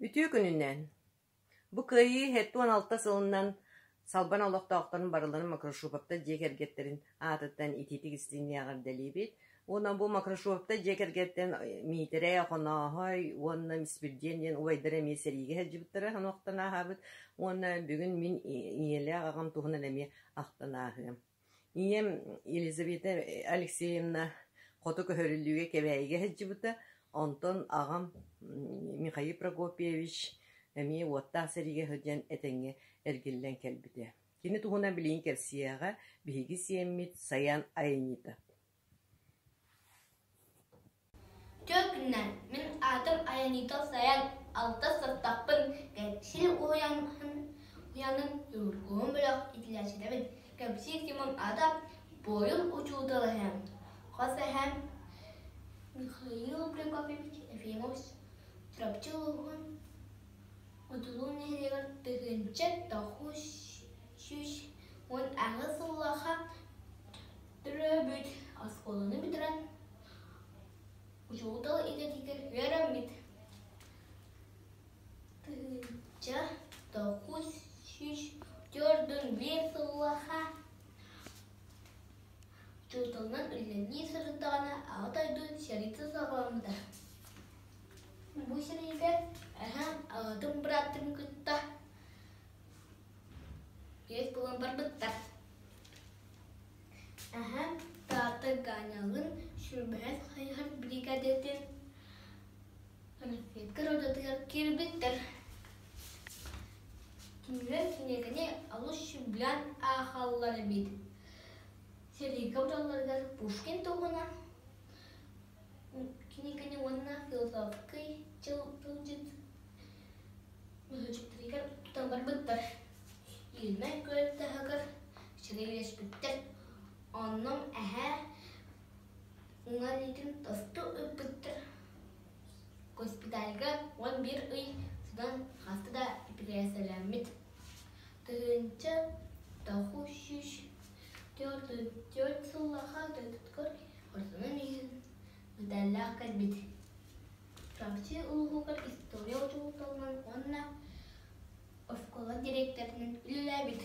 Үтүө күнүнэн! Бу Кыайыы 76 сылынан Салбан олохтоохторун барыларын Мокрошуповтар дьиэ кэргэттэрин аатыттан итиитик истиҥник эҕэрдэлиибит. Уонна бу Мокрошуповтар дьиэ кэргэттэн Миитэрэй Охонооһой уонна Миспирдиэн диэн убайдара эмиэ сэриигэ сылдьыбыттара онуохтан ааһаабыт. Уонна бүгүн мин ийэлээх аҕам туһунан эмиэ ахтан ааһыам. Ийэм Елизавета Алексеевна хоту көһөрүллүүгэ Кэбээйигэ сылдьыбыта, онтон аҕам Михаил Прокопьевич эмиэ уоттаах сэриигэ сылдьан этэҥҥэ эргиллэн кэлбитэ. Кини туһунан билигин кэпсиэҕэ биһиги сиэммит Саян Айанитов. Үтүө күннэр! Мин аатым Аянитов Саян, алта сыртахпын, кэпсиир уһуйаанын Ньургуһун бөлөх иитиллээччитэбин. Кэпсиир Тимон аата буойун учуутал эһээм, хос эһээм Михаил Прокопьевич Ефимович Чурапчы улууһун Одьулуун нэһилиэгэр 1998 сыллаахха төрөөбүт, оскуоланы бүтэрэн Учуутал идэтигэр үөрэммит. 1941 сыллаахха учууталынан үлэлии сырыттаҕына Аҕа дойду сэриитэ саҕаламмыта. Бу сэриигэ эһэм аҕатын бырааттарын кытта биэс буолан барбыттар. Эһэм Таатта Ганялыын сүүрбэһис хайыһар биригээдэтин разведка ротатыгар киирбиттэр. Кинилэр кинигэни олус сөбүлээн ааҕаллар эбит. Сэриигэ баралларыгар Пушкин туһунан кинигэни уонна философскай тылдьыт мөһөөччүктэригэр тутан барбыттар. Ильмень күөл таһыгар сэриилэспиттэр, онно эһээ уҥа илиитин тосту ыппыттар. Госпитальга 11 ый сытан хаста да эпэрээссийэлэммит. 1944 сыллаахха дойдутугар хорсунун иһин мэтээллээх кэлбит. Чурапчы улууһугар история учууталынан уонна оскуола дириэктэринэн үлэлээбит.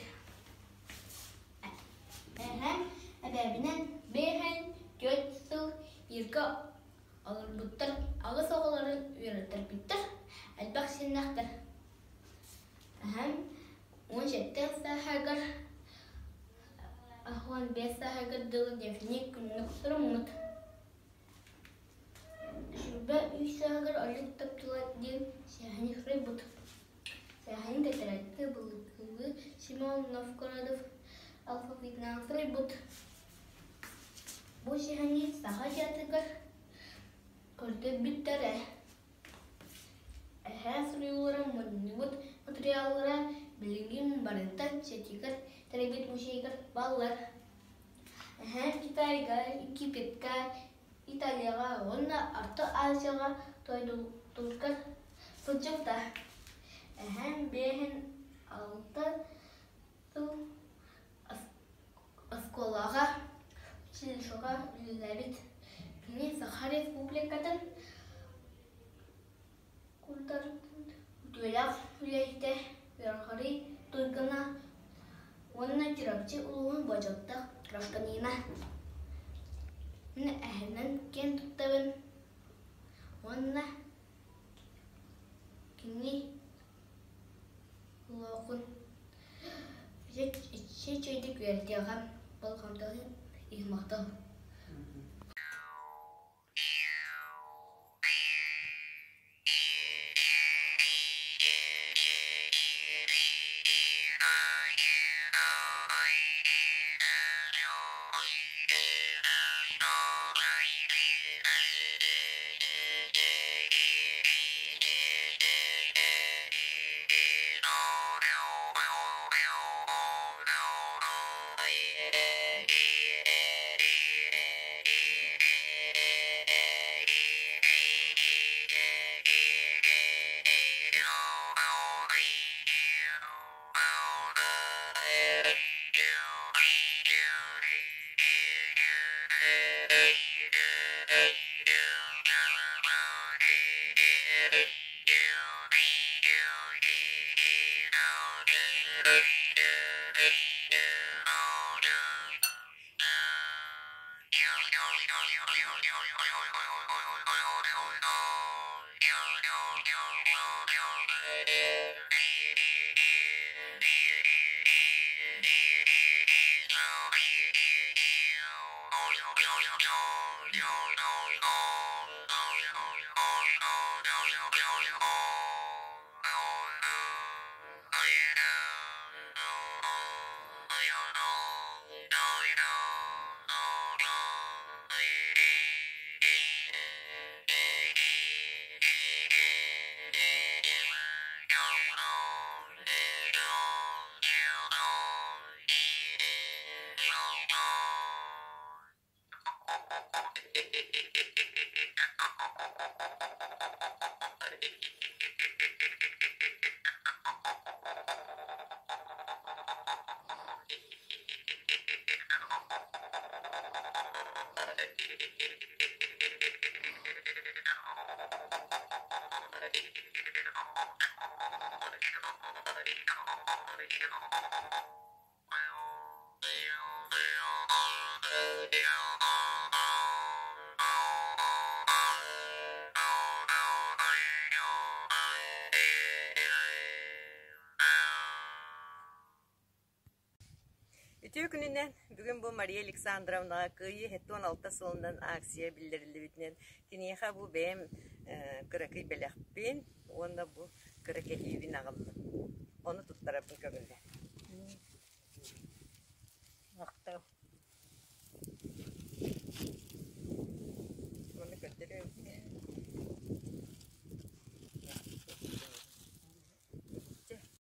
Эһэм эбээбинэн биэһэн түөрт сыл бииргэ олорбуттар, аҕыс оҕолорун үөрэттэрбиттэр, элбэх сиэннээхтэр. Эһэм 17 сааһыгар 15 сааһыгар дылы дневник күннүк суруммут. 23 сааһыгар Олег Топтула диэн сэһэни суруйбут. Сэһэн тэтэрээккэ былыргылыы Семен Новгородов алфавитынан суруйбут. Бу сэһэни Саха театрыгар көрдөрбүттэрэ. Эһээ суруйуулара мунньубут матырыйааллара билигин барыта сетигэр тэрийбит музейыгар бааллар. Эһээ Китайга, Египеккэ, Италияҕа уонна Орто Азияҕа дойдутугар сылдьыбыта. Эһээм 56 сыл оскуолаҕа, училищеҕа үлэлээбит. Кини Саха Республикатын культуратын үтүөлээх үлэһитэ, үөрэҕирии туйгуна уонна Чурапчы улууһун бочуоттаах гражданина. Мин эһэнэн киэн туттабын уонна кини олоҕун үчүгэйдик үөрэтиэҕим, болҕомтоһун иһин махтал. Үтүө күнүнэн! Бүгүн бу Мария Александровнаҕа Кыайыы 76 сылынан акция биллэриллибитинэн киниэхэ бу бэйэм кыракый бэлэхпин уонна бу кыра кэһиибин аҕаллым. Ону туттарарбын көҥүллээ. Махтал. Маны көрдөрүөм.